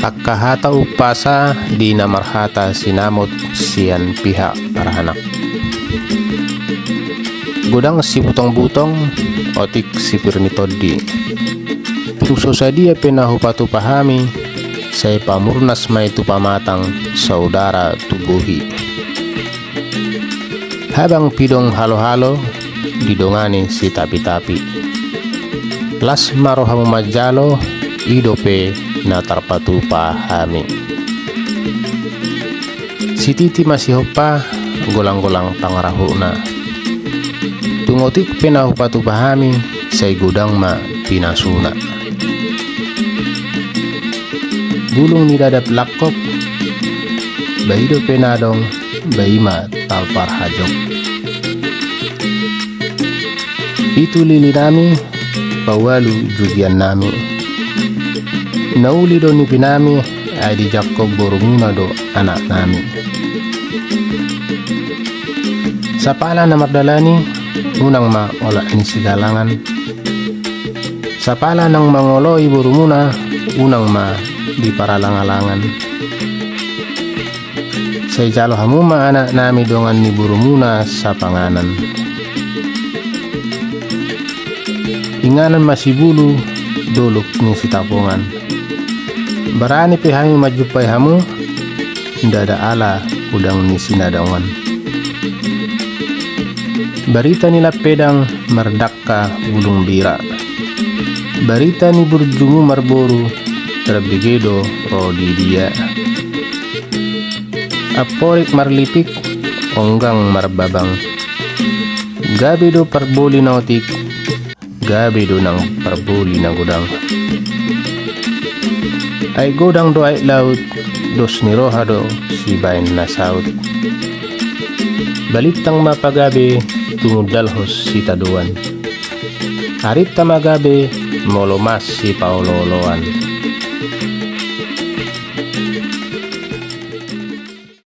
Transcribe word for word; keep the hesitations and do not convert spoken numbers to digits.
Angka hata umpasa di na marhata sinamot sian pihak paranak. Godang sibutong-butong, otik sipir ni tondi. Tung so sadia pe na hupatupa hami, sai pamurnas ma i tu pamatang, saudara tu bohi. Habang pidong halo-halo, didongani sitapi-tapi. Las ma rohamu manjalo, i dope na tarpatupa hami. Sititi ma sihompa, golang-golang pangarahutna. Tung otik pe na hupatupa hami, sai godang ma pinasuna. Bulung ni dadap langkok, ba i dope na adong, ba i ma talpar hajok. Pitu lili nami, paualu jugian nami. Na uli do nipi nami, ai dijangkon borumuna do anak nami. Sapala na mardalani, unang ma olat ni sigalangan. Sapala naung mangoloi borumuna, unang ma diparalang-alangan. Sai jalo hamu ma anak nami dongan ni borumuna sapanganan. Inganan ma sibulu, dolok ni sitapongan. Barani pe hami manjumpai hamu, ndada ala godang ni sinadongan. Barita ni lampedang mardangka bulung bira. Barita ni burjumu marboru, tarbege do ro di dia. Amporik marlipik, onggang marbabang. Gabe do parboli na otik, gabe do nang parboli na godang. Aek godang do aek laut, dos ni roha do sibaen na saut. Balintang ma pagabe, tumundalhon sitadoan. Arinta ma gabe, molo mas sipaolo-oloan.